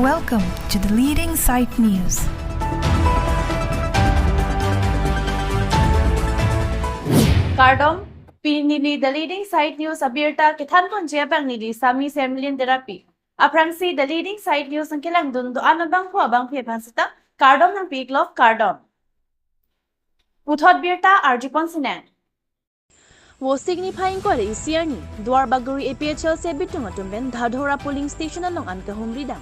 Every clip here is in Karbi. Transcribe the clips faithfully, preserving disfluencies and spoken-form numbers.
Welcome to the Leading Site News. Kardom, pini neli The Leading Site News abirta kethanponji abang neli Sami Semlin Terapi. Aphrangsi The Leading Site News nangkelangdun do-an abangphu abangphi aphan sita kardom nangpi-iklo, kardom. Puthot birta arjuponsinang. Vosik niphai ingkoi ra isi arni, Duarbagori A P H L C abitung atum pen Dhadhora polling station along an kahumri dam.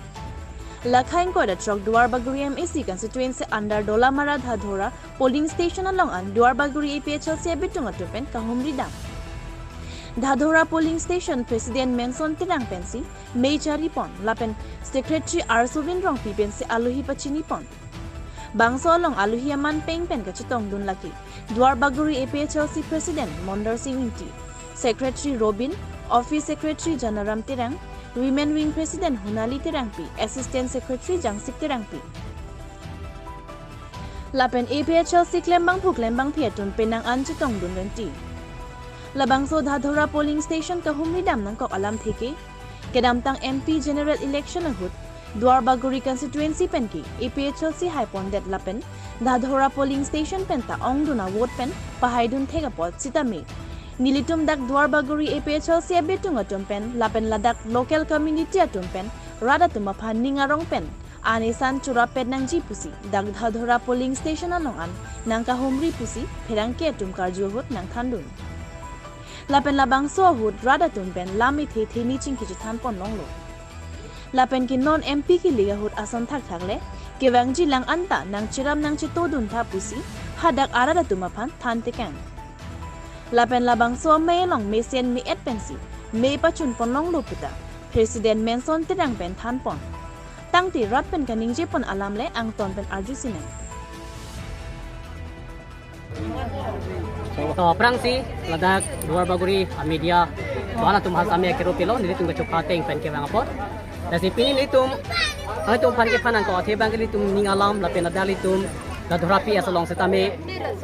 Lakha ingkoi ra throk Duarbagori M A C constituency under Dolamara Dhadhora polling station along an Duarbagori A P H L C abitung atum pen kahumri dam. Dhadhora polling station President Menson Terang pensi mei charipon lapen Secretary Arsovin Rongpi pensi alohi pachinipon. Bangso along alohi aman peng pen kachetongdun lake Duarbagori A P H L C President Mondor Sing Ingti, Secretary Robin, Office Secretary Janaram Terang, Women Wing President Hunali Terangpi, Assistant Secretary Jangsik Terangpi. Lapen A P H L C klembangphu klembangphi atum penang an chetongdun renti. Labangso Dhadhora polling station kahumri dam nangkok alamthe ke, kedamtang M P general election ahut Duarbagori constituency pen ke A P H L C haipondet lapen Dhadhora polling station pen ta ongdun a-vote pen pahaidun thek apot sitame, nelitum dak Duarbagori A P H L C abitung atum pen lapen ladak local community atum pen rat atum aphan ning arong pen an esan chorap pet nangji pusi dak Dhadhora polling station along an nangkahumri pusi pherangke atum karju ahut nangthandun. Lapen labangso ahut rat atum pen lam ethe theni chingki chethanpon longlo. Lapen ke non M P kilik ahut ason thakthak le kevangji lang anta nangcherap nangchetodun tha pusi hadak arat atum aphan than tekang. Lapen labangso amei along mesen me-et pensi mei pachunpon longlo puta President Menson Terang pen thanpon. Tangte rat pen kaningjepon alam le angton pen arjusinang. To aphrangsi ladak Duarbagori a-media do-an atum aphan sami akero pilo, nelitum kachopha ateng pen kevang apot. Lasi pini nelitum, nelitum aphan kephan nangkok athe abang ke nelitum ning alam lapen ladak nelitum Dhadhora P S along sitame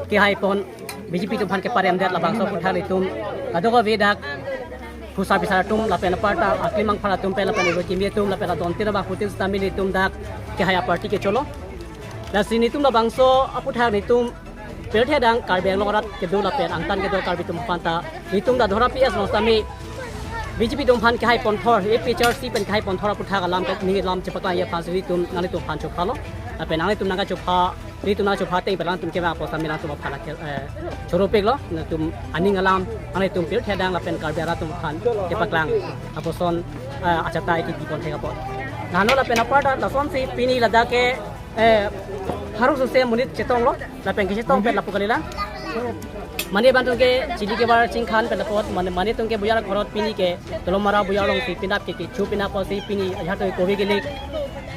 kehaipon B J P atum aphan keparemdet labangso aputhak nelitum kadokave dak phusar phisar atum lapen aparta aklimang phar atum pen lapen ilo kimi atum lapen adon tira bang putin sitame nelitum dak kehai a-party kecholo. Lasi nelitum labangso aputhak nelitum pirthe adang Karbi Anglong arat kedo lapen angtan kedo Karbi atum aphan ta nelitum Dhadhora P S along sitame B J P atum aphan kehaiponthor, A P H L C pen kehaiponthor aputhak alam ke ning alam chepaklangji aphansi nelitum nanglitum aphan chophalo. Lapen nanglitum nangkachopha, nelitum nangchopha ateng pen nanglitum kevang apot sami nangtum aphan ke, eh, choropiklo, nangtum aning alam, nanglitum pirthe adang lapen Karbi arat atum aphan kepaklang apotson, eh, achatai kipipon thek apot. Nano lapen aparta lasonsi pini ladak ke, eh, pharo sose monit chetonglo, lapen kechetong pen lapu kalilang. Mane bang atum ke chili kevar chingkhan pen lapot, mane, mane atum ke bujar akhorot pini ke Dolamara bujar alongsi pinap ke kecho pinap apotsi pini ajahak atum ke kove kelik.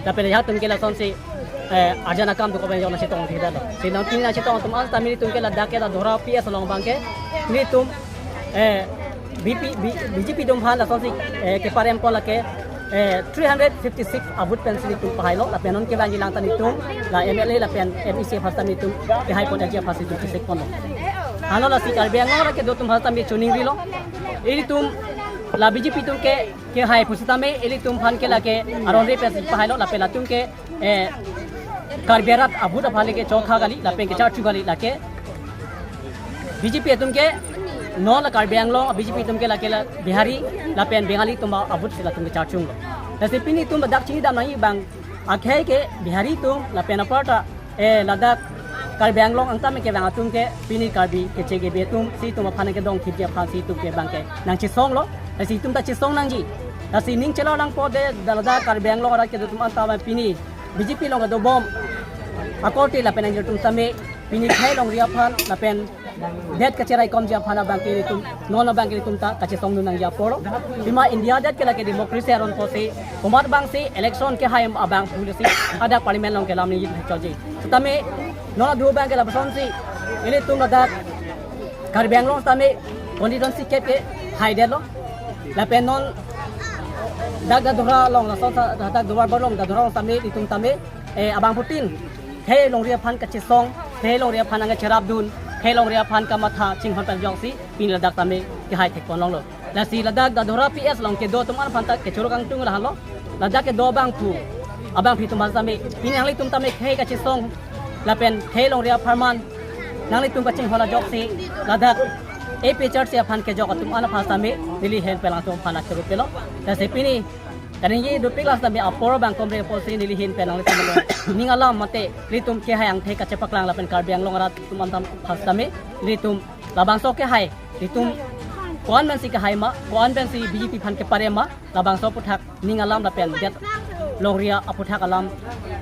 Lapen ajahak atum ke lasonsi, eh, arjan akam dokok pen jong nangchetong thekdetlo. Si nang pini nangchetong atum an sitame nelitum ke ladak ke Dhadhora P S along abang ke nelitum, eh, B P, B-, B J P atum aphan lasonsi, eh, keparempon lake, eh, three hundred fifty-six a-vote pensi nelitum pahailo, lapen non kevangji lang ta nelitum la M L A lapen M A C aphan sitame nelitum kehaiponji aphansi nelitum chesikponlo. Hano lasi Karbi Anglong arat kedo atum aphan sitame choningrilo. Ilitum la B J P atum ke kehai pusitame ilitum aphan ke lake aron re pensi pahailo lapen latum ke, eh, Karbi arat a-vote aphan lake chokha kali lapen kecharchu kali lake B J P atum ke non la Karbi Anglong B J P atum ke lake la Bihari lapen Bengali atum a-vote si latum kecharchunglo. Lasi pini nelitum ladak chinidam nangji abang akhei ke Bihari atum lapen aparta, eh, ladak Karbi Anglong angtan kevang atum ke pini Karbi keche kebe atum si itum aphan kedongthipji aphansi itum ke abang ke nangchesonglo. Lasi itum ta chesong nangji. Lasi ning chelarlangpo de, ladak Karbi Anglong arat kedo atum anta pini B J P along kedobom akorte lapen angjir atum sitame pini khei longri aphan lapen det kacheraikomji aphan abang ke itum, non abang ke itum ta kachesongdun nangji apor. Pima India det ke lake democracy aron pusi, komat abangsi election kehai abang pusi hadak parliament along ke lam neli chotji. Sitame non adu abang ke lapuson si ilitum ladak Karbi Anglong sitame constituency kep kehaidetlo. Lapen non dak Dhadhora along, laso ta, dak Duarbagori along, Dhadhora along sitame itum sitame, eh, abangphutin khei longri aphan kachesong, khei longri aphan nangkacherapdun, khei longri aphan kamatha chinghon pen jongsi pini ladak sitame kehai thekpon longlo. Lasi ladak Dhadhora P S along kedo atum an aphan ta kechoro kangtung lahenlo. Ladak kedo abangphu Abangpi atum aphan sitame, pini nanglitum tame khei kachesong lapen khei longri apharman nanglitum kachinghon ajoksi ladak A P H L C aphan kejok atum an aphan sitame neli ahin pen nangtum aphan achiru pilo. Lasi pini kaningje dopik la sitame apor abang komre apotsi neli ahin pen nanglitum along ning alam mate ilitum kehai angthek kachepaklang lapen Karbi Anglong arat atum an aphan sitame ilitum labangso kehai, ilitum ko-an pensi kehai ma, ko-an pensi B J P aphan kepare ma, labangso aphuthak ning alam lapen det longri aphuthak alam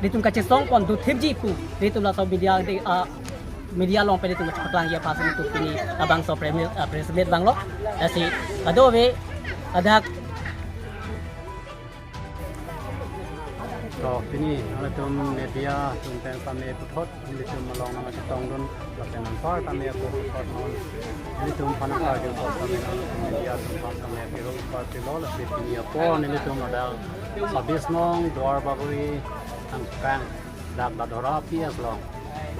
ilitum kachesong pon dothipji pu ilitum laso media de, ah, media along pen ilitum kachepaklangji aphan si ilitum pini labangso premi-, ah, press meet abang lo. Lasi kadokave ladak. To pini nanglitum media atum pen sitame puthot nelitum along nangchetongdun lapen anpar tame ako puthot non nelitum aphan nangkarju apot sitame nangtum media atum aphan sitame pirong parti lo. Lasi pini apor nelitum ladak sabis nong Duarbagori angkang dak Dadhora P S along.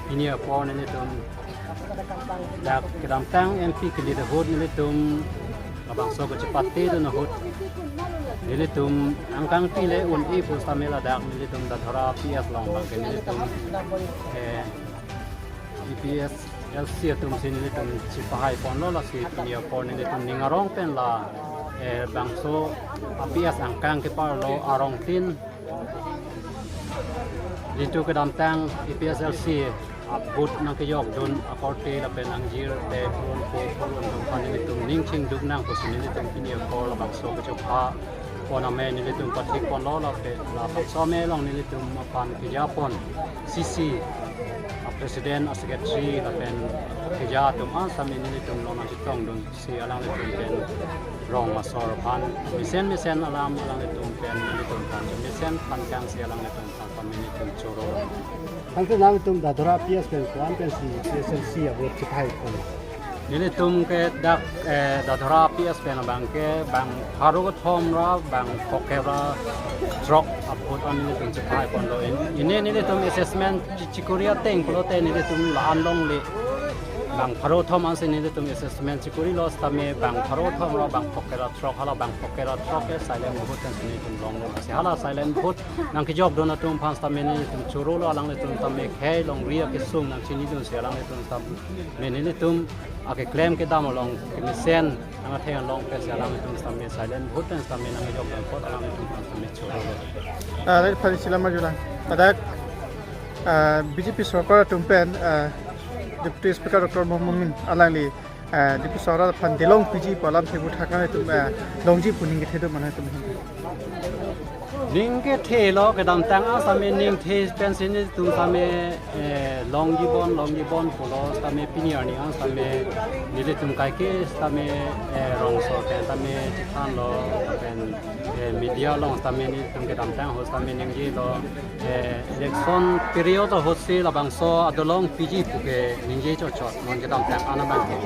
Pini apor nelitum dak kedamtang M P kali ahut nelitum labangso kachepatedun ahut nelitum angkang pile un-e pu sitame ladak nelitum Dadhora P S along abangke nelitum, eh, A P H L C atum si nelitum chepahai ponlo. Lasi pini apor nelitum ning arong pen la, eh, bangso A P S angkang keparlo arongtin jitu kedamtang A P H L C abooth nangkejokdun akorte lapen angjir te purun ko purun atum aphan nelitum ning chingduk nang pusi nelitum pini apor labangso kachepha pon amei nelitum pathik ponlo lapen labangso amei along nelitum aphan keja pon C C a president a secretary lapen keja atum an sitame nelitum along nangchetongdun si alanglitum pen rong asor aphan mesen mesen alam alanglitum pen nelitum aphan mesen aphan kang si alanglitum aphan nelitum choro. Anke nangtum Dadhora P S pen ko-an pensi A P H L C abooth chepahai pon? Nelitum ke dak, eh, Dadhora P S pen abangke bang pharo kethom ra bang phokep ra throk abooth an nelitum chepahai ponlo. In, pini nelitum assessment chi-, chikuri ateng pulote nelitum la-an longle. Bang pharo kethom ansi nelitum assessment chikurilo sitame bang pharo kethom ra bang phokep ra throk, hala bang phokep ra throk ke silent vote kan si nelitum longlo. Lasi hala silent vote nangkejokdun atum aphan sitame nelitum chorolo, alanglitum tame khei longri akesung nangchinidun si alanglitum sitame nelitum akeklem kedam along kemesen nang atheng along pen si alanglitum sitame silent vote pen sitame nangkejokdun apot alanglitum aphan sitame chorolo. Ah, ladak phan isi lam arjulang. Ladak, ah, B J P sorkar atum pen, ah, Deputy Speaker Doctor Mokmok Amin alangli, ah, Deputy Speaker aphan delong piji pu alamthe aphuthak nangtum, ah, longji pu ning kethe do ma nangtum ahin? Ning kethelo, kedamtang an sitame ning the pensi nelitum sitame, eh, longji bon, longji bon pulo sitame pini arni an sitame nelitum kaike sitame, eh, rongso pen sitame chethanlo pen, eh, media along sitame nelitum kedamtang ahut sitame ningjelo, eh, election period ahutsi labangso adolong piji puke ningje chotchot non kedamtang an abangke.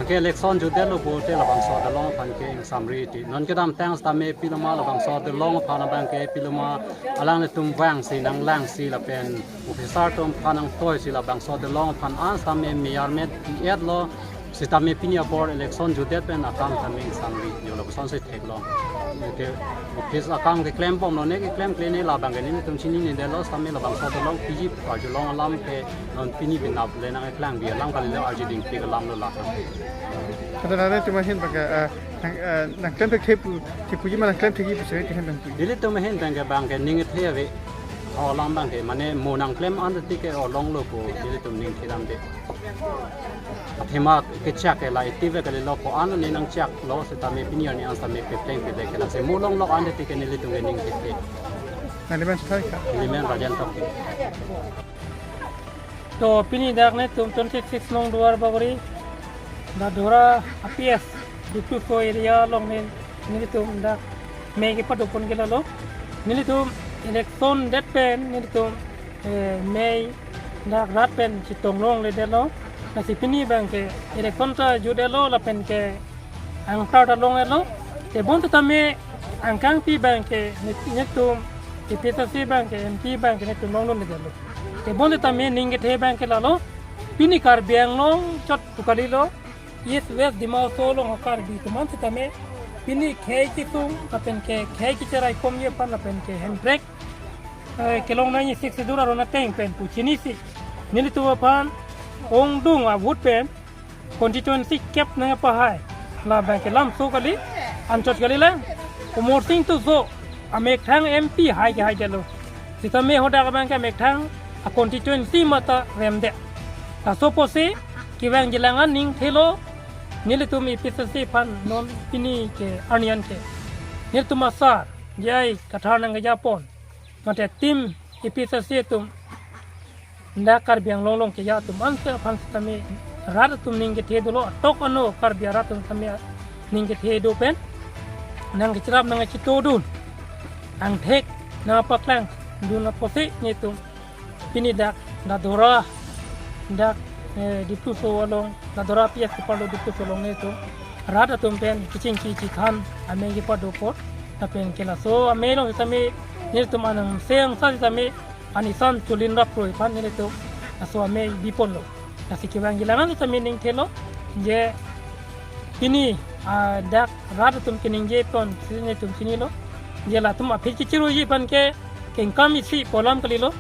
Anke election jutdetlo pulote labangso adolong aphan ke ingsamri ti. Non kedamtang sitame piloma labangso adolong aphan abangke piloma alanglitum vangsi nanglangsi lapen officer atum aphan nangtoisi labangso adolong aphan an sitame miyar met pi-etlo. Sitame pini apor election jutdet pen akam sitame ingsamri, jo labangso si theklong. Anke office akam keklem bomlo ne, keklem klene labangke nelitum chininedetlo sitame labangso adolong piji pu arjulong alam ke non pini penap le nangkeklang bi alam kalilo, arjudingpi alamlo la. Kada nangtum ahin abangke, ah, nang, ah, nangklem thekthep pu, thepuji ma nangklem thekji pu sere tihen bang pu. Nelitum ahin abangke abangke ning kethe ave. Alam abangke mane mo nangklem an tike olonglo pu nelitum ning thedamde. Athema kechak ke la iti ave kalilo, ko-an ne nangchaklo sitame pini arni an sitame pepleng pedek ke lasi mo longlo an tike nelitum ke ning kethe. Nangli men sethai ka? Neli men Rajen Tokbi. To pini dak netum twenty six nong Duarbagori Dadhora A P S Dukuso area along ne nelitum dak mei kepado pon ke lalo. Nelitum election det pen nelitum, eh, mei dak rat pen chetong longledetlo. Lasi pini abangke election ta jutdetlo lapen ke angkar ta longdetlo. Tebon tame angkang pi abangke net-, netum A P H L C abangke M P abangke netum longledetlo. Tebon tame ning kethe abangke lalo. Pini Karbi Anglong chot pu kalilo, East West Dima Hasao along Karbi atum an sitame pini khei kesung lapen ke khei kecherai komji aphan lapen ke handbrake eh, kelong nangji Sixth Schedule aron ateng pen pu chinisi, nelitum aphan ongdung a-vote pen constituency kep nangpahai. Labang ke lamso kali, anchot kalilang. Amarsing Tisso amethang M P hai ke haidetlo. Sitame hadak abang ke amethang a-constituency mate remdet. Laso apotsi kevangjilang aning thelo, nelitum A P H L C aphan non pini ke arni an ke nelitum asar J I Kathar nangkejapon mate team A P H L C atum, dak Karbi Anglong along keja atum anse aphan sitame rat atum ning kethe dolo, atok ano Karbi arat atum sitame ning kethe do pen nangkecharap nangkechetongdun, angthek nangpaklangdun apotsi nelitum pini dak Dadora, dak, eh, Dipluso along, Dadora P S keparlo Dipluso along nelitum rat atum pen kachingki kachethan amei kepado apot, lapen ke laso amei along sitame nelitum anang seng sa sitame anisan Chulin Ropro aphan nelitum laso amei biponlo. Lasi kevangjilang an sitame ning thelo, je pini, ah, dak rat atum keningje ponsi nelitum chinilo, je latum aphi kechiruiji aphan ke kengkam isi pu alam kalilo.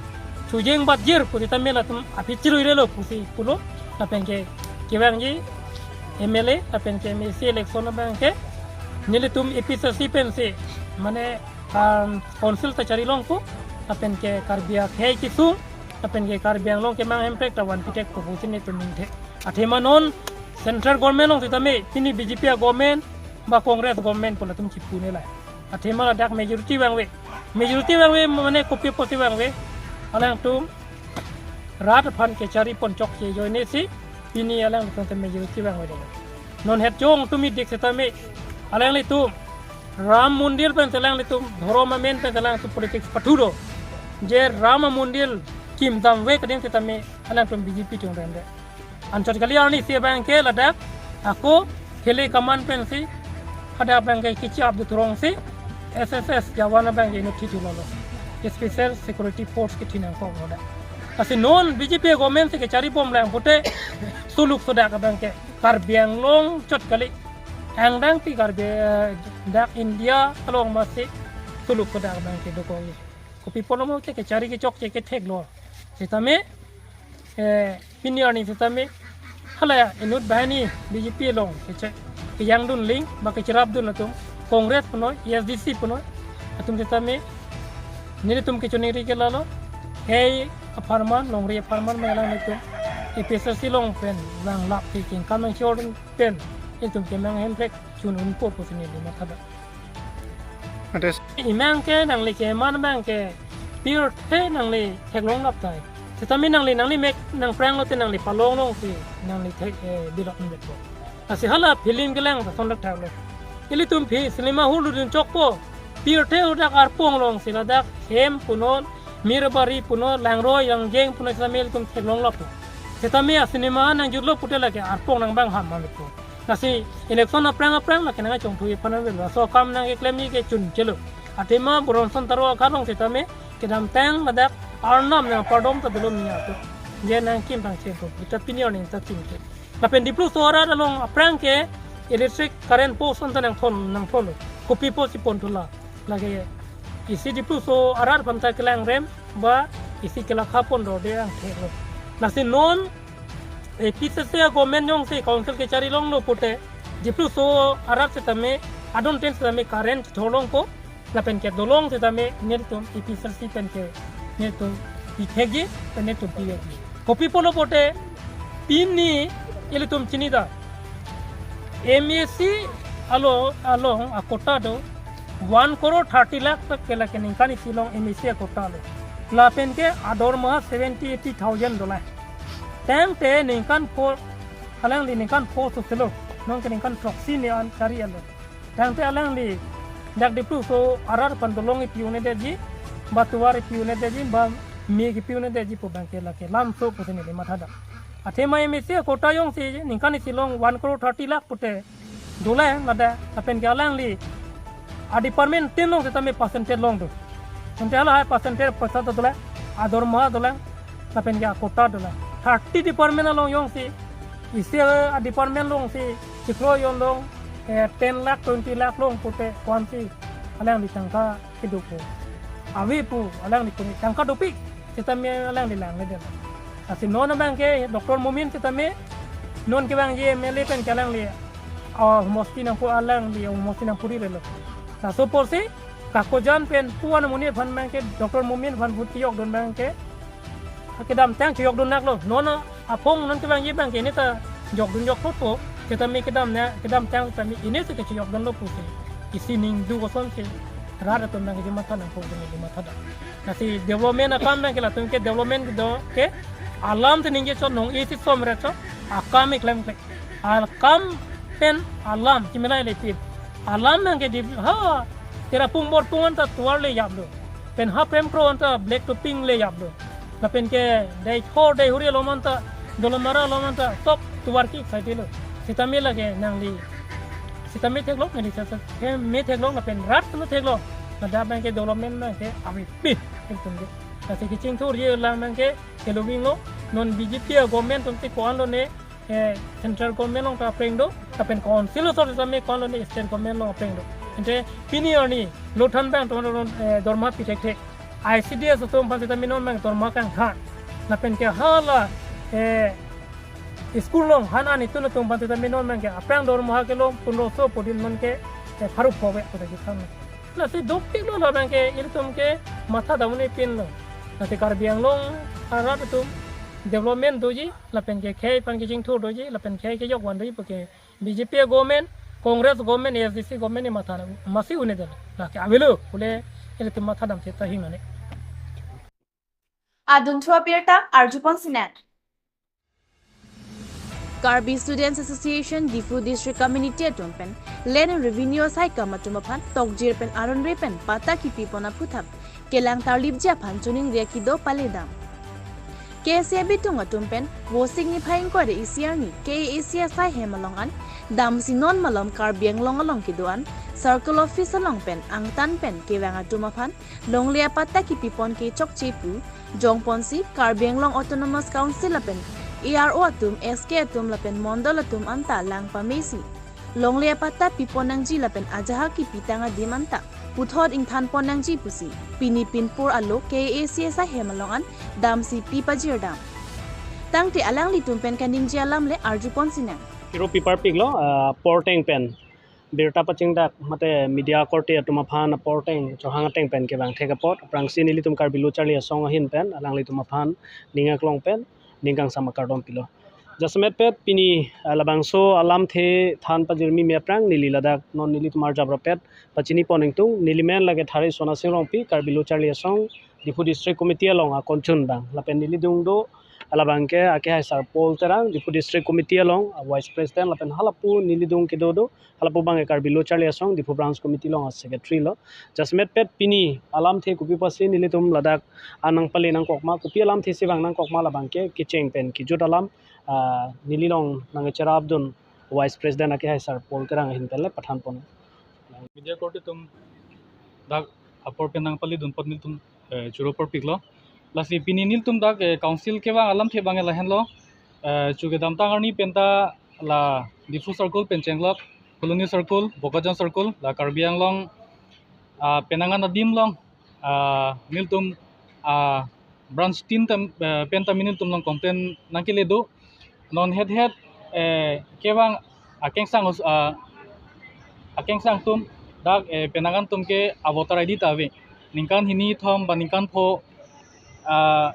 Chujeng bat jir pu sitame latum aphi chiruirelo pusi pulo. Lapen ke kevangji M L A lapen ke M A C election abang ke nelitum A P H L C pensi mane, um, council ta chari longpo, lapen ke Karbi akhei kesung, lapen ke Karbi Anglong kemang hemprek ta vanpi thekpo pusi nelitum ningthe. Athema non central government along sitame pini B J P a-government ba Congress government pu latum chipu nelai. Athema ladak majority vangve. Majority vangve mane kopi apotsi vangve? Alangtum rat aphan kecharipon chokche ajoinesi pini alangtum majority vangve dolo. Non het jong tumi dik sitame alanglitum Ram Mandir pen alanglitum dhorom amen pen alangtum politics pathu do. Je Ram Mandir kim damve keding sitame alangtum B J P chungremde. Anchot kali arnisi abang ke ladak ako khele kaman pensi hadak abang ke kichi abdu turong si S S S jawan abang ke inut thithu lolo. Special Security Force kithi nangkok lo dak. Lasi non B J P government si kecharibomlang pute suluk sodak abang ke Karbi Anglong chot kali. Angdeng pi Karbi, eh, dak India along masi suluk sodak abang ke dokokji. Kopi apotlo mo ke kechari kechokche ke theklo. Sitame, eh, pini arni sitame hala inut banghini B J P along keche-, kejangdun ling ba kecherapdun atum, Congress punoi, A S D C punoi, atum sitame nelitum kechoningri ke lalo, hei apharman, longri apharman mela nelitum A P H L C along pen vanglap ke kengkam nangchor pen nelitum kemang hemprek chun unpo pusi neli mathada. Ante imang ke nangli keman abang ke pirthe nangli theklong lap tai. Sitame nangli, nangli mek nangprang lote nangli palong longsi nangli thek, eh, bilok nangbepo. Lasi hala film kelang ta son dak thaklo. Ilitum phi cinema hall dun chokpo. Pirthe hadak arpong alongsi ladak hem punoi, mirbari punoi, langroi, langjeng punoi sitame ilitum theklong lappo. Sitame a-cinema nangjutlo pute lake arpong nangbang ham mamipo. Lasi election aphrang aphrang lake nangchongthui aphan avelo. Laso akam nangkeklemji ke chunchelo. Athema Bronson Taro akha along sitame kedamtang ladak arnam nangpardom ta dolo miya to. Je nangkim pangcheng to. Ita pini arni ta chingke. Lapen Dipluso arat along aphrang ke electric current post anta nangthon, nangthonlo. Kopi apotsi ponthula? Lake isi Dipluso arat aphan ta kelangrem ba isi kelakha pon rode angtheklo. Lasi non A P H L C a-government jongsi council kechari longlo pute Dipluso arat sitame adon ten sitame current thor longpo, lapen ke dolong sitame nelitum A P H L C pen ke nelitum pithekji, pen nelitum pivekji. Kopi apotlo pute pini ilitum chinida, M A C alo-, along a-quota do one crore thirty lakh tak ke lake ningkan isi along M A C a-quota lo. Lapen ke adormaha seventy eighty thousand dolang. Tangte ningkan four, alangli ningkan four soselo, non ke ningkan throksi ne an chari alo. Tangte alangli dak Dipluso arat aphan dolong ipi-un'edetji, ba tovar ipi-un'edetji, ba me kipi-un'edetji pu abang ke lake lamso pusi neli mathada. Athema M A C a-quota jongsi ningkan isi along one crore thirty lakh pute dolang ladak, lapen ke alangli a-department tin along sitame percentage long do. Tangte halahai percentage paisa ta dolang, adormaha dolang, lapen ke a-quota dolang. Thirty department along jongsi isi a-department alongsi chiklo jon along, eh, ten lakh, twenty lakh long pute kwansi alangli tangka kedopo. ave pu alangli puni tangka dopik sitame alangli langledetlo. Lasi non abangke Doctor Momin sitame non kevangji M L A pen ke alangli, ah, homosti nangpu alangli homosti nangpuri lelo. Laso apotsi Kakojan pen pu-an amonit aphan abangke Doctor Momin aphan vote kejokdun abangke kedamtang kejokdun naklo. Non aphong non kevangji abangke ini ta jokdun jokpo. Sitame kedam na kedamtang sitame ini si kejokdunlo pusi isi ning do kosonsi rat atum abangke chematha nangpo kene chematha da. Lasi development akam abangke latum ke development do ke alam si ningje chot nong isi somret chot akam keklem klek. Akam pen alam chimilaile pin. Alam abangke di ha Cherapung Borpung anta tovar le yaplo. Pen ha Premkro anta black to pink le yaplo. Lapen ke dei thor dei huri alom anta, Dolamara alom anta top tovar ke excited lo. Sitame lake nangli sitame theklong, nangli sitame theklong, lapen rat sitame theklong. Ladak abangke development abangke ave pi ekdom ke. Lasi kechingthurji alam abangke kelobing lo. Non B J P a government atum si ko-an lone, eh, central government along ta apreng do, lapen council asor sitame ko-an lone state government along apreng do. Ante pini arni lothan abang atum, eh, dorma pi thekthe. I C D S atum aphan sitame non abang dorma kangthan. Lapen ke hala, eh, school along han ani tun atum aphan sitame non abangke aphrang dorma kelong pundroso pudin non ke, eh, pharo pho ve pu ta kethan. Lasi dopiklo labangke ilitum ke matha damne pinlo. Lasi Karbi Anglong arat atum development doji, lapen ke khei aphan kechingthur doji, lapen khei kejok van doji puke B J P government, Congress government, A S D C government ni matha na masi un'edetlo. Lake avelo pule ilitum matha dam theta hingnone. Adunthu abirta arjupon sinang. Karbi Students Association Diphu District Committee atum pen Land and Revenue asaikam atum aphan tokjir pen aron re pen patta kipipon aphuthak kelang tarlipji aphan choningri akido paledam. K S A B tung atum pen Vosik niphai ingkoi ra isi arni K A A C asai hem along an damsi non malom Karbi Anglong along kedo-an Circle Office along pen angtan pen kevang atum aphan longle apatta kipipon ke chokche pu jongponsi Karbi Anglong Autonomous Council lapen A R O atum, S K atum lapen mondol atum anta lang pamesi longle apatta pipon nangji lapen ajahak kipitang adim anta puthot ingthanpon nangji pusi pini pinpur alo K A A C asai hem along an damsi pi pajirdam. Tangte alanglitum pen kaningje alam le arjupon sinang. Piro pi parpiklo, ah, porteng pen birta pachingdak mate media korte atum aphan porteng chohang ateng pen kevang thek apot aphrangsi nelitum Karbi Lo Charli Asong ahin pen alanglitum aphan ning aklong pen ning kangsam akardom pilo. Jasemet pet pini, ah, labangso alamthe than pajirmi me aphrang neli ladak non nelitum arjap rapet pachinipon ingtung, neli men lake Thare Sona Sing Rongpi, Karbi Lo Charli Asong Diphu District Committee along akonchun abang. Lapen neli dung do, labangke akehai Sar Paul Terang, Diphu District Committee along, ah, Vice President, lapen halapu neli dung kedo do, halapu abangke Karbi Lo Charli Asong Diphu Branch Committee along a-secretary lo. Jasemet pet pini alamthe kopi pusi nelitum ladak an nangpale nangkokma, kopi alamthe si vang nangkokma labangke kecheng pen kejut alam, ah, neli along nangcherapdun Vice President akehai Sar Paul Terang ahin pen le pathanpon. Media korte atum dak apor pen nangpale dun apot nelitum, eh, choro parpiklo. Lasi pini nelitum dak, eh, council kevang alamthe abangke lahenlo. Eh, chu kedamtang arni penta la Diphu Circle pen chenglok, Phuloni Circle, Bokajan Circle, la Karbi Anglong, ah, penang an adim along, ah, nelitum, ah, branch tin tam, eh, pen tame nelitum along complain nangkele do. Non het het, eh, kevang akengsang os-, ah, akengsang atum dak, eh, penang an atum ke avoter I D ta ave. Ningkan hini thom ba ningkan pho, ah,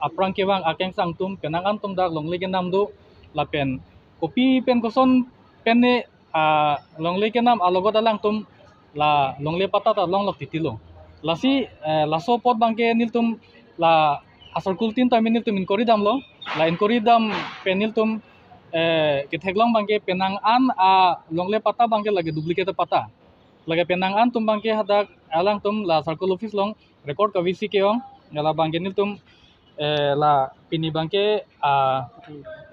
aphrang kevang akengsang atum penang an atum dak longle kenam do lapen kopi pen koson pen ne, ah, longle kenam alogot alangtum la longle patta ta longlok titilo. Lasi, eh, laso apot abangke nelitum la a-circle tin tame nelitum inquiry damlo. La inquiry dam pen nelitum, eh, ketheklong abangke penang an alongle patta abangke lake duplicate patta. Lake penang an atum abangke hadak alangtum la circle office along record kavisi ke-ong, ya labangke nelitum, eh, la pini abangke, ah,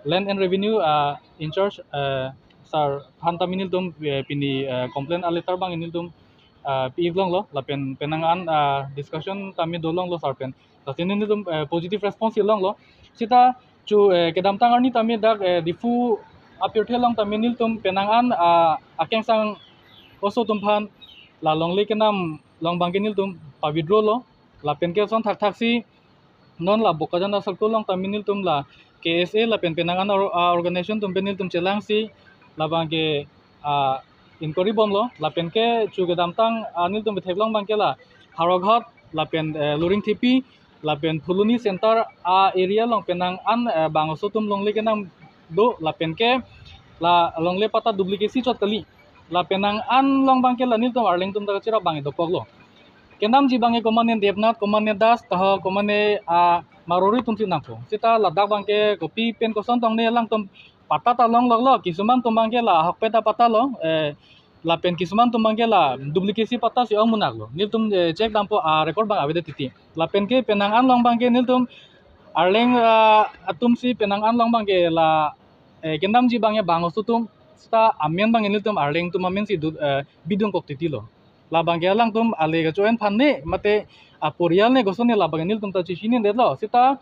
Land and Revenue, ah, in charge, eh, sir aphan tame nelitum, eh, pini, eh, complaint a-letter abang nelitum, ah, pi-ik longlo, lapen penang an, ah, discussion tame dolonglo sir pen. Lasi nelitum, eh, positive response longlo. Sita chu, eh, kedamtang arni tame dak, eh, Diphu apirthe along tame nelitum penang an, ah, akengsang oso atum aphan la longle kenam along abangke nelitum pa-withdraw lo. Lapen ke ason thakthaksi non la Bokajan a-circle along tame nelitum la K S A lapen penang an or-, a-organization atum pen nelitum chelangsi labang ke, ah, inquiry bomlo. Lapen ke chu kedamtang, ah, nelitum ketheklong abang ke la Howraghat lapen, eh, Luringthepi lapen Phuloni center a-area along penang an, eh, bangso atum longle kenam do, lapen ke la longle patta duplicate si chot kali. La penang an along abang ke la nelitum arleng atum ta kacherap abang dokoklo. Kenamji abang ke komane Debnath, komane Das taho, komane, ah, Marori atumsi nangpo. Seta ladak abang ke kopi pen koson tong ne alangtum patta ta longloklo, kisuman atum abang ke la ahokpet apatta lo, eh, lapen kisuman atum abang ke la duplicate si patta si ong munak lo. Nelitum, eh, check dampo, ah, record abang avedet titi. Lapen ke penang an along abang ke nelitum arleng, ah, atumsi penang an along abang ke la, eh, kenamji abang ke bangso atum, seta amen abang ke nelitum arleng atum amensi du, eh, bidung kok titi lo. Labang ke alangtum ale kachoen aphan ne mate aporial ne koson ne labang ke nelitum ta chechinidetlo. Seta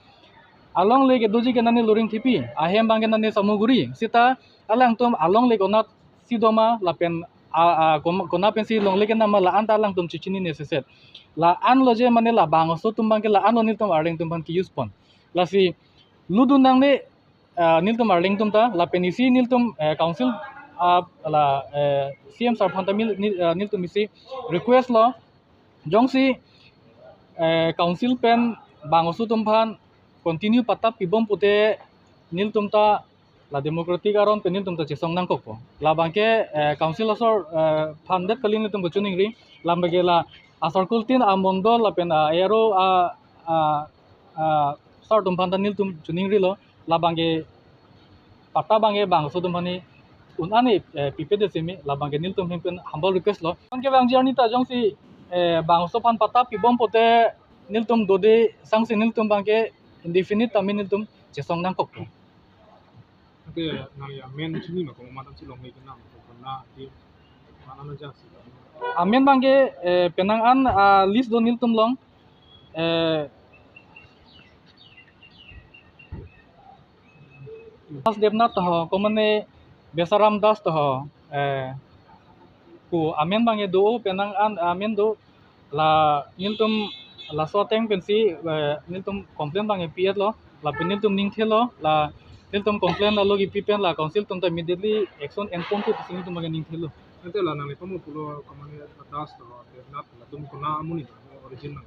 alongle kedoji ke nane Luringthepi, ahem abang ke nane Samuguri. Seta alangtum alongle konatsi doma lapen a, a, kom-, kona pensi longle kenam ma la-an ta alangtum chechinine seset. La-an lo je mane la bangso atum abang ke la-an lo nelitum arleng atum aphan ke-use pon. Lasi ludun nangne, ah, nelitum arleng atum ta, lapen isi nelitum, eh, council, ah, la, eh, C M sir aphan ta mil-, nel-, ah, nelitum isi request lo, jongsi, eh, council pen bangso atum aphan continue patta pibom pute nelitum ta la democratic aron pen nelitum ta chesong nangkokpo. Labang ke, eh, council asor, eh, aphan det kali nelitum kachiningri, labang ke la asor kultin amondol lapen a ero a, a, a sar atum aphan ta nelitum chiningrilo, labang ke patta abang ke bangso atum aphan un-an, eh, pipedet seme, labang ke nelitum ahin pen humble request lo. Anke abang journey ta jongsi, eh, bangso aphan patta pibom pute nelitum dode sangsi nelitum abang ke indefinite tame nelitum chesong nangkokpo. Ante nang ya amen chinima, komat damsi longle kenam, kona di mana na jasi. Amen abang ke, eh, penang an, ah, list do nelitum along, eh, Das Debnath taho, komane Besaram Das taho, eh, pu amen abang ke do, penang an amen do, la nelitum laso ateng pensi, eh, nelitum complain abang ke pi-etlo, lapen nelitum ningthelo, la nelitum complain lalo kipi pen la council atum ta immediately action enpon tu pusi nelitum abang ke ningthelo. Ante la nangli pamu pulo komane Das taho, Debnath, latum kona amonit origin nang?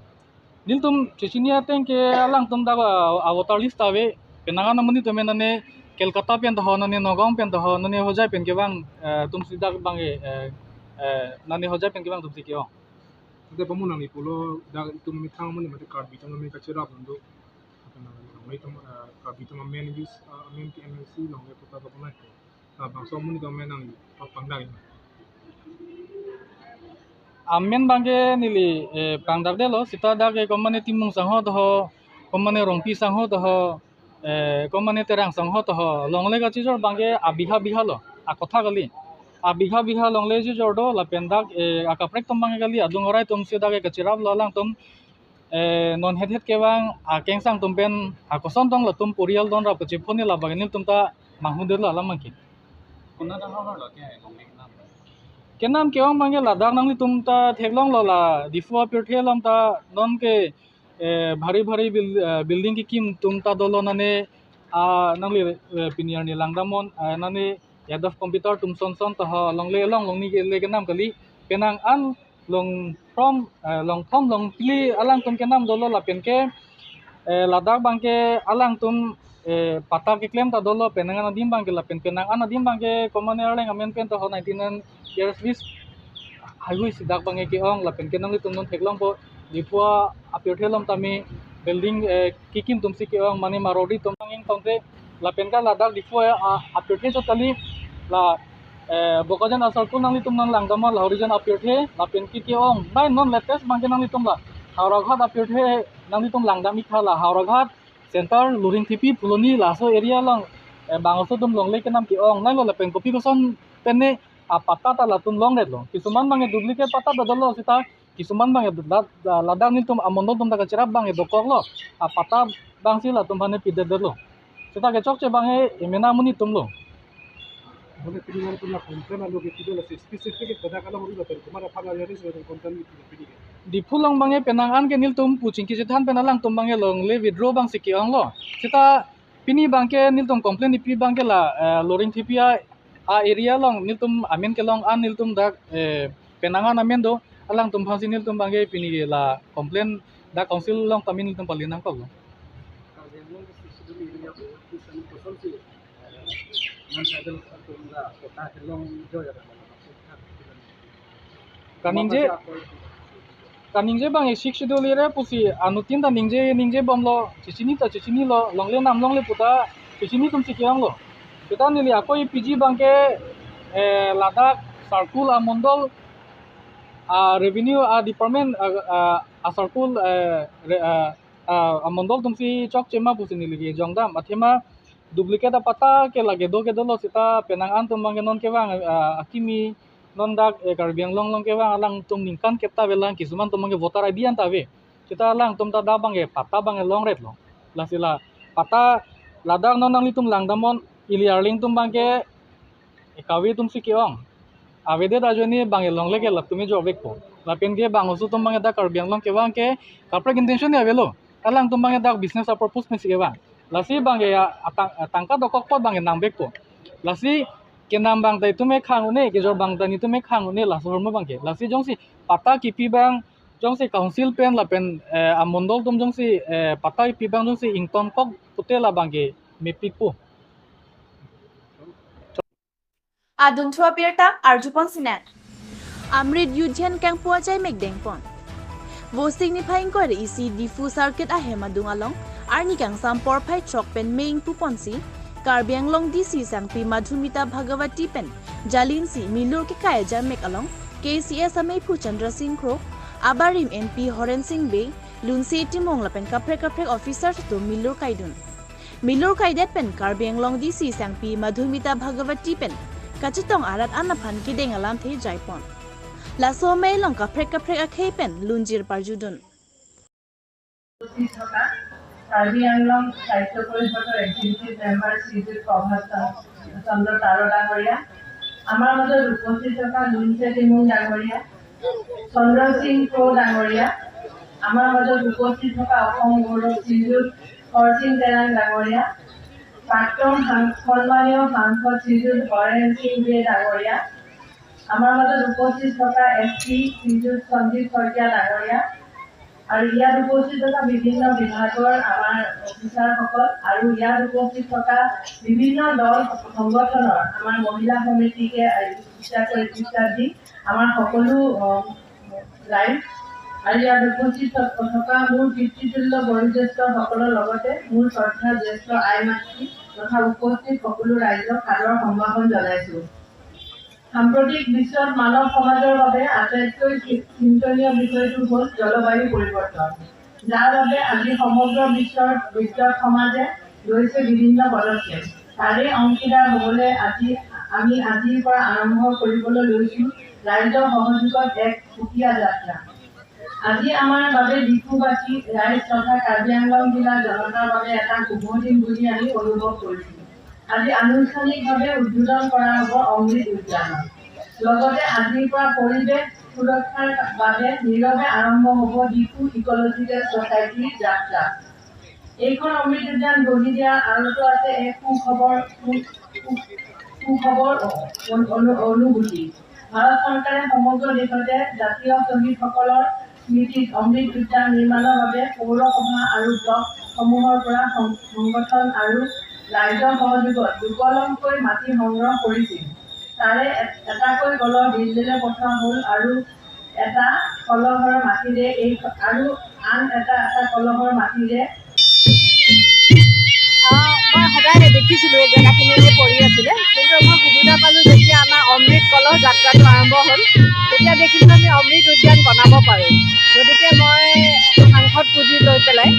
Nelitum chechini ateng ke alangtum dak a, a voter list ave, penang an amonit atum nane Kolkata pen taho, nane Nagaon pen taho, nane Hojai pen kevang, eh, atumsi dak abang ke, eh, eh, nane Hojai pen kevang atumsi ke-ong. Ante pamu nangli pulo dak itum methang amonit mate Karbi atum amen kacherap nang do. Ante nangli atum, eh, Karbi atum amen use, eh, amen ke M L C longle patta kaponai. Labangso amonit atum amen nangli pangdak-ik ma? Amen abang ke neli, eh, pangdakdetlo, seta dak ke komane Timung sangho taho, komane Rongpi sangho taho, eh, komane Terang sangho taho, longle kachijor abang ke abiha biha lo, akotha kali. Abiha biha longle chijor do, lapen dak, eh, akaprek atum abang ke kali, adung arai atumsi dak ke kachiraplo alangtum, eh, non het het kevang akengsang atum pen akoson tong latum porial don rap kachephone, labang ke nelitum ta manghudetlo alam abang ke. Kona ta hor lo ke longle kenam? Kenam ke-ong abang ke ladak nanglitum ta theklonglo, la Diphu apirthe along ta non ke, eh, bhari bhari buil-, eh, building kekim atum ta dolo, nane, ah, nangli, eh, pini arni langdamnon, eh, nane Yadav Computer atum son son taho, longle along longle kenam kali, penang an longthom, eh, longthom longphli alangtum kenam dolo, lapen ke, eh, ladak abang ke alangtum, eh, patta keklem ta dolo, penang an adim abang ke, lapen penang an adim abang ke komane Arleng amen pen taho ninety-nine years lease highway si dak abang ke ke-ong, lapen ke nanglitum non theklongpo, Diphu apirthe along tame building, eh, kekim atumsi ke-ong, mane Marwari atum abang ingtongte, lapen ke ladak Diphu, eh, a, apirthe chot kali, la, eh, Bokajan a-circle nanglitum nang langdamnon, Lahorijan apirthe, lapen ke ke-ong, nai non latest abang ke nanglitum la Howraghat apirthe nanglitum langdam-ik tha, la Howraghat, Center, Luringthepi, Phuloni, laso area along, eh, bangso atum longle kenam ke-ong, nailo lapen kopi koson pen ne apatta ta latum longdetlo. Kisuman abang ke duplicate patta ta dolo, seta kisuman abang ke la-, la-, ladak nelitum amondol atum ta kachirap abang ke dokoklo. Apatta abangsi latum aphan ne pidetdetlo. Seta kechokche abang ke emena amonit atumlo. Mane pini nangtum la complain alo ke kido la si specific ke pada kalang uri la pen kumara phan ari hari sila complain ni pini ke. Diphu along abangke penang an ke nelitum pu chingki chethan pen alangtum abangke longle withdraw abang si ke-onglo. Seta pini abangke nelitum complain ipi abangke la, eh, Loringthepi a, a area along nelitum amen kelong an nelitum dak, eh, penang an amen do alangtum aphansi nelitum abangke pini ke la complain dak council along tame nelitum pali nangkoklo. Kaningje, kaningje abang e Sixth Schedule area pusi anuttin ta ningje, ningje bomlo, chechini ta chechinilo, longle nam longle puta chechini atum si ke-onglo. Seta neli ako ipiji abangke, eh, ladak circle amondol, a revenue a department, a, a, a circle, eh, re-, a, a, amondol atum si chokche ma pusi neli ke jongdam. Athema duplicate apatta ke lake do ke dolo seta penang an atum abangke non kevang, ah, akimi non dak, eh, Karbi Anglong along kevang alangtum ningkan kep ta avelang, kisuman atum abangke voter I D an ta ave. Seta alangtum ta dak abangke patta abangke longretlo. Lasi la patta ladak non nanglitum langdamnon ili arleng atum abangke, eh, kave atum si ke-ong. Avedet ajoine abangke longle ke latum ejok vekpo. Lapen ke bang oso atum abangke dak Karbi Anglong kevang ke kaprek intention ni avelo. Alangtum abangke dak business a purpose pensi kevang. Lasi abangke ya atang-, tangka dokok apot abangke nang vekpo. Lasi kenam abang ta itum ekhang un-e, kejor abang ta netum ekhang un-e, laso ahormu abangke. Lasi jongsi patta kipi abang, jongsi council pen lapen, eh, amondol atum jongsi, eh, patta kipi abang jongsi ingtonkok pute la abangke mepikpo. Adun thu abirta arjupon sinan. Amrit Udyan kangpu ajai mekdengpon. Vosik niphai ingkoi ra isi Diphu circuit ahem adung along arni kangsam porphai chok pen me ingpuponsi Karbi Anglong D C sangpi Madhumita Bhagawati pen jalinsi milur kekai ajam mek along K C S amephu Chandra Singh Kro, abarim M P Horen Singh Bey, Lunse Timung lapen kaprek kaprek officer atum milur kaidun. Milur kaidet pen Karbi Anglong D C sangpi Madhumita Bhagawati pen kachetong arat an aphan kedeng alamthe jaipon. Laso amei along kaprek kaprek akhei pen lunjir parjudun. উপস্থিত থকা কাৰ্বি আংলং স্বাস্থ্য পৰিষদৰ executive member Srijut প্ৰভাত চন্দ্ৰ তাৰো ডাঙৰীয়া, আমাৰ মাজত উপস্থিত থকা লুইছে টিমুং ডাঙৰীয়া, চন্দ্ৰ সিং কো ডাঙৰীয়া, আমাৰ মাজত উপস্থিত থকা অসম গৌৰৱ শ্ৰীযুত হৰসিং তেৰাং ডাঙৰীয়া, প্ৰাক্তন সাং-, সন্মানীয় সাংসদ শ্ৰীযুত হৰেণ সিং বে ডাঙৰীয়া, আমাৰ মাজত উপস্থিত থকা এছ পি শ্ৰীযুত সঞ্জীৱ শইকীয়া ডাঙৰীয়া, আৰু ইয়াত উপস্থিত থকা বিভিন্ন বিভাগৰ আমাৰ অফিচাৰসকল আৰু ইয়াত উপস্থিত থকা বিভিন্ন দল সংগঠনৰ আমাৰ মহিলা সমিতিকে ইত্যাদি, ইত্যাদি আমাৰ সকলো, আহ, ৰাইজ আৰু ইয়াত উপস্থিত থ-, থকা মোৰ পিতৃতুল্য বয়োজ্যেষ্ঠসকলৰ লগতে মোৰ শ্ৰদ্ধা জ্যেষ্ঠ আই মাতৃ তথা উপস্থিত সকলো ৰাইজক সাদৰ সম্ভাষণ জনাইছো। সাম্প্ৰতিক বিশ্বত মানৱ সমাজৰ বাবে আটাইতকৈ চি-, চিন্তনীয় বিষয়টো হ'ল জলবায়ু পৰিৱৰ্তন, যাৰ বাবে আজি সমগ্ৰ বিশ্বৰ বিশ্বত সমাজে লৈছে বিভিন্ন পদক্ষেপ। তাৰে অংশীদাৰ হ'বলৈ আজি আমি আজিৰ পৰা আৰম্ভ কৰিবলৈ লৈছো ৰাইজৰ সহযোগত এক সুকীয়া যাত্ৰা। আজি আমাৰ বাবে ডিফুবাসী ৰাইজ তথা কাৰ্বি আংলং জিলা জনতাৰ বাবে এটা শুভ দিন বুলি আমি অনুভৱ কৰিছো। আজি আনুষ্ঠানিকভাৱে উদ্বোধন কৰা হ'ব অমৃত উদ্যান। লগতে আজিৰ পৰা পৰিৱেশ সুৰক্ষাৰ বাবে নীৰৱে আৰম্ভ হ'ব ডিফু ইক'লজিকেল ছ'চাইটিৰ যাত্ৰা। এইখন অমৃত উদ্যান গঢ়ি দিয়াৰ আঁৰতো আছে এক সুখবৰ, সু-, সু-, সুখবৰ অনু-, অনু-, অনুভূতি। ভাৰত চৰকাৰে সমগ্ৰ দেশতে জাতীয় শ্বহীদসকলৰ স্মৃতিত অমৃত উদ্যান নিৰ্মাণৰ বাবে পৌৰসভা আৰু ব্লকসমূহৰ পৰা সং-, সংগঠন আৰু ৰাইজৰ সহযোগত দুকলমকৈ মাটি সংগ্ৰহ কৰিছিল। তাৰে এ-, এটাকৈ কলহ দিল্লীলৈ পঠোৱা হ'ল আৰু এটা কলহৰ মাটিৰে এই খ-, আৰু আন এটা, এটা কলহৰ মাটিৰে। আহ, মই সদায় দেখিছিলো এই জেগাখিনি এনেই পৰি আছিলে, কিন্তু মই সুবিধা পালো যেতিয়া আমাৰ অমৃত কলহ যাত্ৰাটো আৰম্ভ হ'ল, তেতিয়া দেখিলো আমি অমৃত উদ্যান বনাব পাৰো। গতিকে মই সাংসদ পুঁজি লৈ পেলাই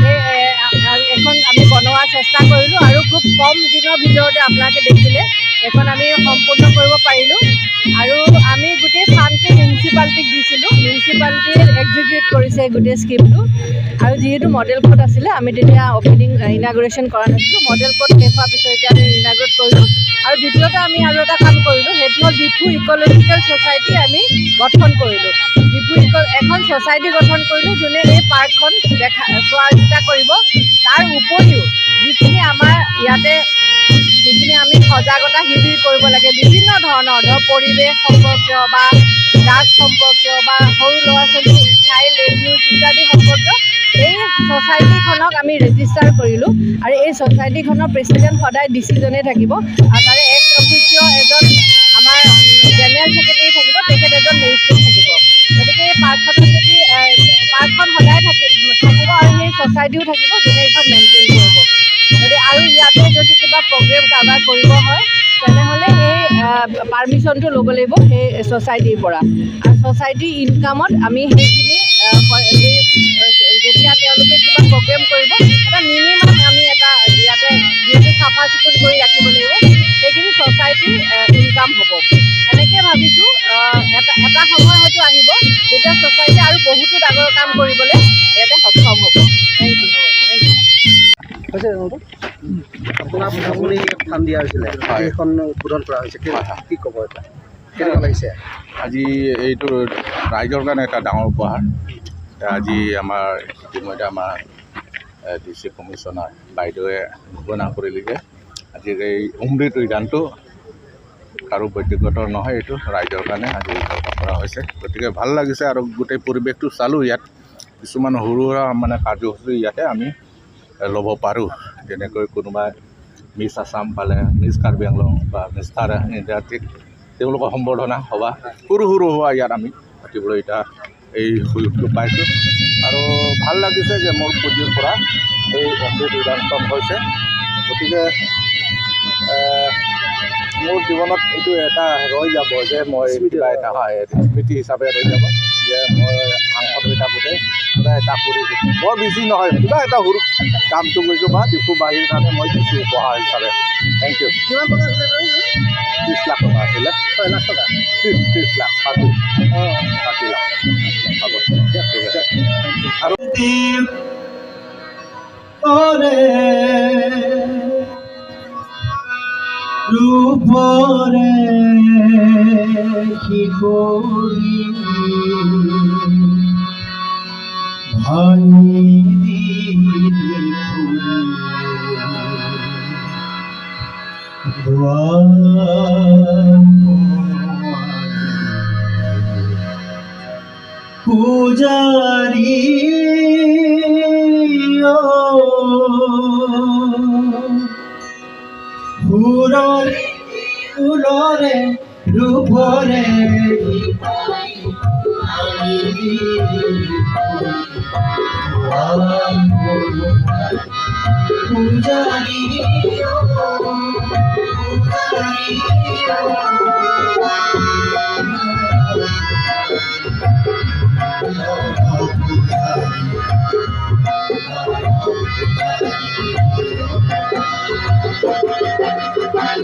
এই, এ, আ-, আ-, এখন আমি বনোৱাৰ চেষ্টা কৰিলো আৰু খুব কম দিনৰ ভিতৰতে আপোনালোকে দেখিলে এইখন আমি সম্পূৰ্ণ কৰিব পাৰিলো। আৰু আমি গোটেই ফাণ্ডটো মিউনিচিপালিটি দিছিলো, মিউনিচিপালিটিয়ে এক্সিকিউট কৰিছে গোটেই স্কিমটো। আৰু যিহেতু মডেল কোড আছিলে, আমি তেতিয়া অপেনিং, ইনাগুৰেশ্যন কৰা নাছিলো। মডেল কোড শেষ হোৱাৰ পিছত এতিয়া আমি ইনাগুৰেট কৰিলো। আৰু দ্বিতীয়তে আমি আৰু এটা কাম কৰিলো, সেইটো হ'ল ডিফু ইক'লজিকেল ছ'চাইটি আমি গঠন কৰিলো। ডিফু ইক' এখন ছ'চাইটি গঠন কৰিলো, যোনে এই পাৰ্কখন দেখা, চোৱা চিতা কৰিব। তাৰ উপৰিও যিখিনি আমাৰ ইয়াতে যিখিনি আমি সজাগতা শিবিৰ কৰিব লাগে, বিভিন্ন ধৰণৰ, ধৰক, পৰিৱেশ সম্পৰ্কীয় বা ড্ৰাগছ সম্পৰ্কীয় বা সৰু ল'ৰা ছোৱালী, চাইল্ড এবিউজ ইত্যাদি সম্পৰ্কীয় এই ছ'চাইটিখনক আমি ৰেজিষ্টাৰ কৰিলো। আৰু এই ছ'চাইটিখনৰ প্ৰেচিডেণ্ট সদায় ডি চিজনে থাকিব। আৰু তাৰে এক্স অফিচিঅ' এজন আমাৰ জেনেৰেল ছেক্ৰেটাৰী থাকিব, তেখেত এজন মেজিষ্ট্ৰেট থাকিব। গতিকে এই পাৰ্কখনত যদি, এ, পাৰ্কখন সদায় থাকি-, থাকিব আৰু সেই ছ'চাইটিও থাকিব, যোনে এইখন মেইনটেইন কৰিব। যদি আৰু ইয়াতে যদি কিবা প্ৰগ্ৰেম কাৰোবাৰ কৰিব হয়, তেনেহ'লে সেই, এ, পাৰ্মিশ্যনটো ল'ব লাগিব সেই ছ'চাইটিৰ পৰা। আৰু ছ'চাইটি ইনকামত আমি সেইখিনি, এ, প-, এই, এ, যেতিয়া তেওঁলোকে কিবা প্ৰগ্ৰেম কৰিব, এটা মিনিমাম আমি এটা ইয়াতে যিহেতু চাফা চিকুণ কৰি ৰাখিব লাগিব, সেইখিনি ছ'চাইটিৰ, এ, ইনকাম হ'ব। এনেকে ভাবিছো, আহ, এটা, এটা সময় হয়তো আহিব, যেতিয়া ছ'চাইটি আৰু বহুতো ডাঙৰ কাম কৰিবলৈ ইয়াতে সক্ষম হ'ব। Thank you। Thank you। হৈছে জানো? আপোনাক আপুনি ফাণ্ড দিয়া হৈছিলে, হয়। এইখন উদ্বোধন কৰা হৈছে, কি, হয়, হয়। কি ক'ব এতিয়া? কেনেকুৱা লাগিছে? আজি এইটো ৰাইজৰ কাৰণে এটা ডাঙৰ উপহাৰ। আজি আমাৰ ইতিমধ্যে আমাৰ, এ, ডি চি কমিশ্যনাৰ বাইদেৱে ঘোষণা কৰিলেগৈ। আজি এই অমৃত উদ্যানটো কাৰো ব্যক্তিগত নহয়, এইটো ৰাইজৰ কাৰণে আজি উদ্যোগ কৰা হৈছে। গতিকে ভাল লাগিছে আৰু গোটেই পৰিৱেশটো চালোঁ ইয়াত। কিছুমান সৰু সুৰা মানে কাৰ্যসূচী ইয়াতে আমি ল'ব পাৰোঁ। যেনেকৈ কোনোবাই মিছ আছাম পালে, মিছ কাৰ্বি আংলং বা মিষ্টাৰ ইণ্ডিয়া, ঠিক তেওঁলোকৰ সম্বৰ্ধনা সভা সৰু সৰু সভা ইয়াত আমি পাতিবলৈ এতিয়া এই সুযোগটো পাইছোঁ আৰু ভাল লাগিছে যে মোৰ পুঁজিৰ পৰা এই অমৃত উদ্যানখন হৈছে। গতিকে, এ, মোৰ জীৱনত এইটো এটা ৰৈ যাব যে মই স্মৃতি। কিবা এটা, হয়, স্মৃতি হিচাপে ৰৈ যাব যে মই সাংসদ হৈ থাকোঁতে কিবা এটা কৰিছোঁ। বৰ বেছি নহয়, কিবা এটা সৰু কামটো কৰিছোঁ বা ডিফুবাসীৰ কাৰণে মই কিছু উপহাৰ হিচাপে। Thank you। কিমান টকা আছিলে এইটো? ত্ৰিশ লাখ টকা আছিলে। ছয় লাখ টকা? ত্ৰিশ, ত্ৰিশ লাখ, থাৰ্টি। অ'। থাৰ্টি লাখ। হ'ব। ঠিক আছে। আৰু অৰে ৰূপৰে শিকলি ভাঙি দি দুৱাৰ পূজাৰী অ, সুৰৰে ফুলৰে ৰূপৰে পূজাৰী অ, পূজাৰী অ।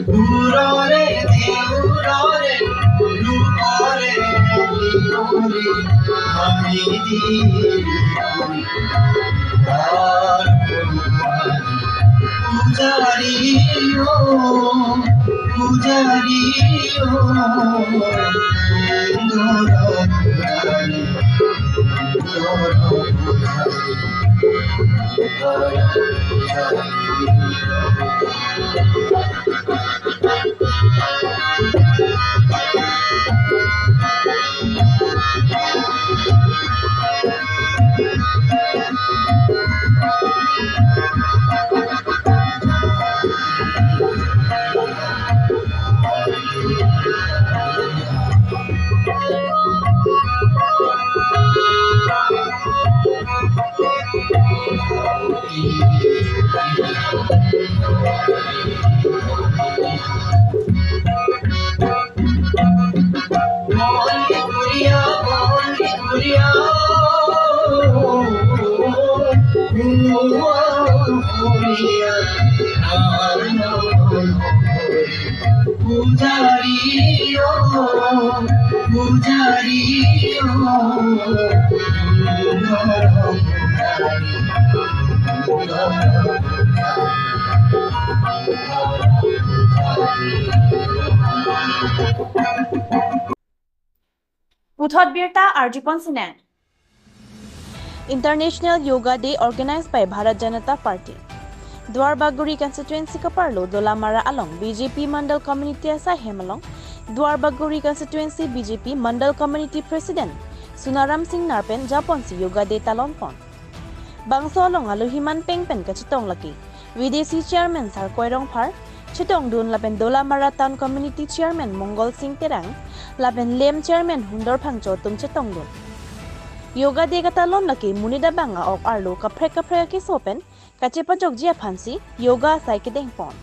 দূৰৰে দূৰৰে দূৰৰে দূৰৰে হানি দি পূজাৰী অ, পূজাৰী অ, পূজাৰী অ। Puthot birta arjupon sinang. International Yoga Day organized by Bharat Janata Party. Duarbagori constituency kaparlo Dolamara along B J P Mandal Committee asai hem along Duarbagori constituency B J P Mandal Committee President Sunaram Singnar pen japonsi Yoga Day talonpon. Bangso along alohi manpeng pen kachetong lake V D C Chairman Sarkoi Rongphar chetongdun lapen Dolamara Town Community Chairman Mongol Sing Terang lapen lem Chairman Hundor Phangcho atum chetongdun. Yoga Day katalon lake monit abang a-ok arlo kaprek kaprek akeso pen kachepajokji aphansi yoga asai kedengpon.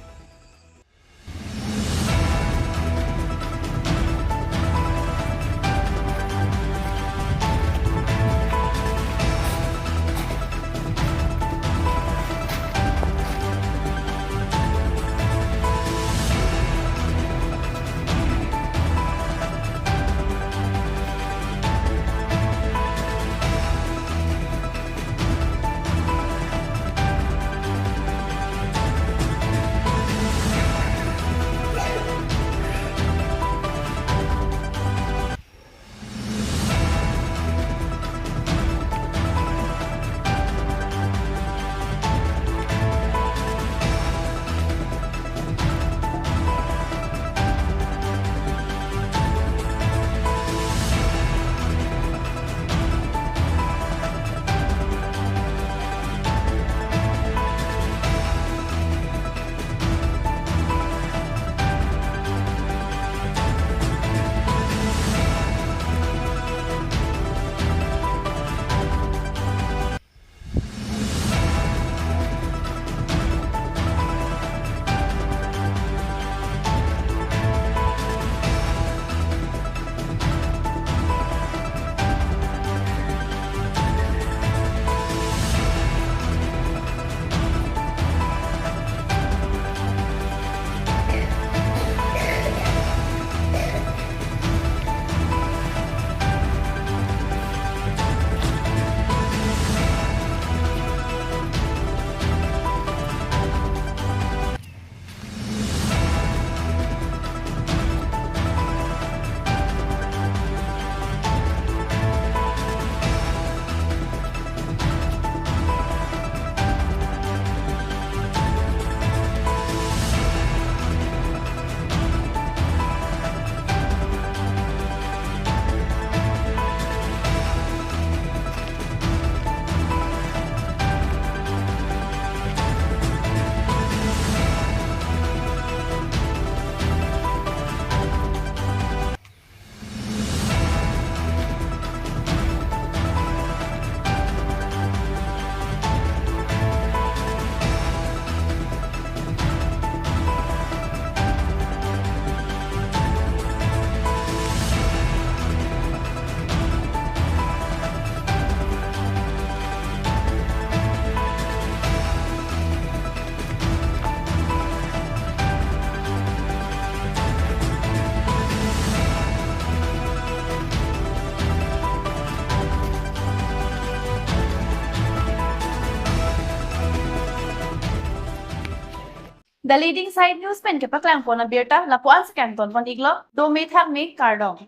The Leading Side News pen kepaklangpon abirta lapu-an si kangtonpon-iklo, dome thakme kardom.